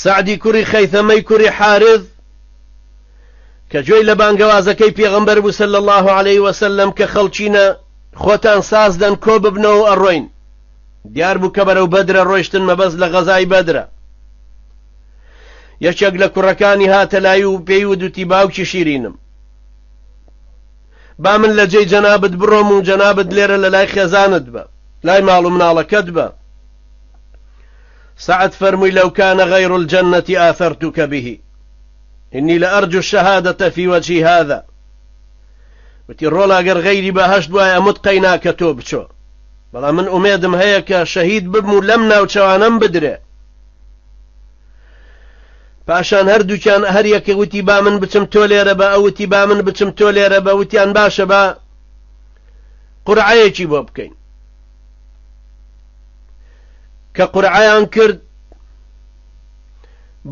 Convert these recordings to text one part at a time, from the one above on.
سەعدی کوڕی خەیثەمەی کوڕی حارث کە گوێی لە بانگەوازەکەی پێغەمبەر بوو صلی اللە علیه وسلم کە خەڵکینە خۆتان ساز دەن کۆ ببنەوە و ئەڕۆین، دیار بوو کە بەرەو بەدرە ڕۆیشتن مەبەست لە غەزای بەدرە. یەکێک لە کوڕەکانی هاتە لای و پێی ودوتی باوکی شیرینم با من لە جێی جەنابت بڕۆم و جەنابت لێرە لە لای خێزانت بە لای ماڵ و مناڵەکەت بە. سعد فەرمووی لو كان غير الجنة آثرتك به إني لأرجو الشهادة في وجه هذا. وتی ڕۆڵە ئەگەر غەیری بەهەشت بوایە ئەموت قەیناکە تۆ بچۆ، بەڵام من ئومێدم هەیە کە شەهید ببم و لەم ناوچەوانەم بدرێ. پاشان هەردووکیان هەر یەکە وتی با من بچم تۆ لێرە بە، ئەو وتی با من بچم تۆ لێرە بە، وتیان باشە با قورعەیەکی بۆ بکەین. کە قورعەیان کرد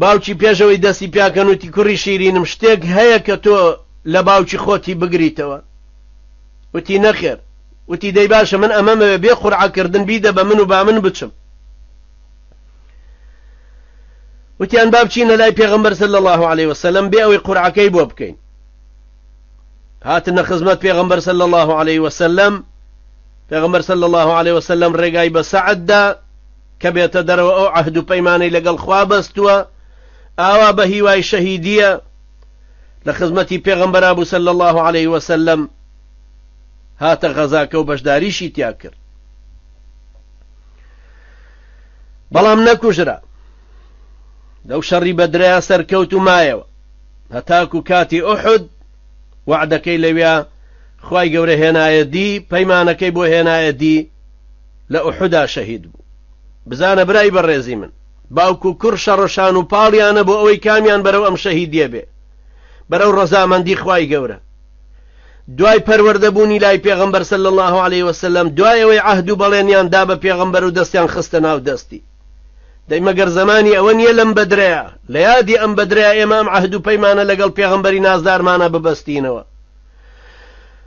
باوکی پێش ئەوەی دەستی پیاکەن وتی کوڕی شیرینم شتێک هەیە کە تۆ لە باوکی خۆتی بگریتەوە؟ وتی نەخێر. وتی دەی باشە من ئەمەمەوێ بێ قورعەکردن بیدە بە من و با من بچم. وتیان با بچینە لای پێغەمبەر صلی الله علیه وسلم بێ ئەوەی قورعەکەی بۆ بکەین. هاتنە خزمەت پێغەمبەر صلی الله علیه وسلم، پێغەمبەر صلی الله علیه وسلم ڕێگای بە سەعد دا کە بێتە دەرەوە ئەو عەهد و پەیمانەی لەگەڵ خوا بەستووە ئاوا بە هیوای شەهیدیە لە خزمەتی پێغەمبەرا بوو صلی الله علیه وسلم هاتە غەزاکە و بەشداریشی تیا کرد بەڵام نەکوژرا لەو شەڕی بەدریا سەرکەوت و مایەوە هەتاکو کاتی ئوحد وەعدەکەی لەویا خوای گەورە هێنایە دی پەیمانەکەی بۆ هێنایە دی لە ئوحودا شەهید بوو. بزانە برای بەڕێزی من، باوک و کوڕ شەڕەشان و پاڵیانە بۆ ئەوەی کامیان بەرەو ئەم شەهیدیە بێ، بەرەو ڕەزامەندی خوای گەورە. دوای پەروەردە بوونی لای پێغەمبەر صلی اللە علیه وسلم، دوای ئەوەی عەهد و بەڵێنیان دا بە پێغەمبەر و دەستیان خستە ناو دەستی. دەی مەگەر زەمانی ئەوە نییە لەم بەدرەیا، لە یادی ئەم بەدرەیا ئێمە ئەم عەهد و پەیمانە لەگەڵ پێغەمبەری نازدارمانا ببەستینەوە.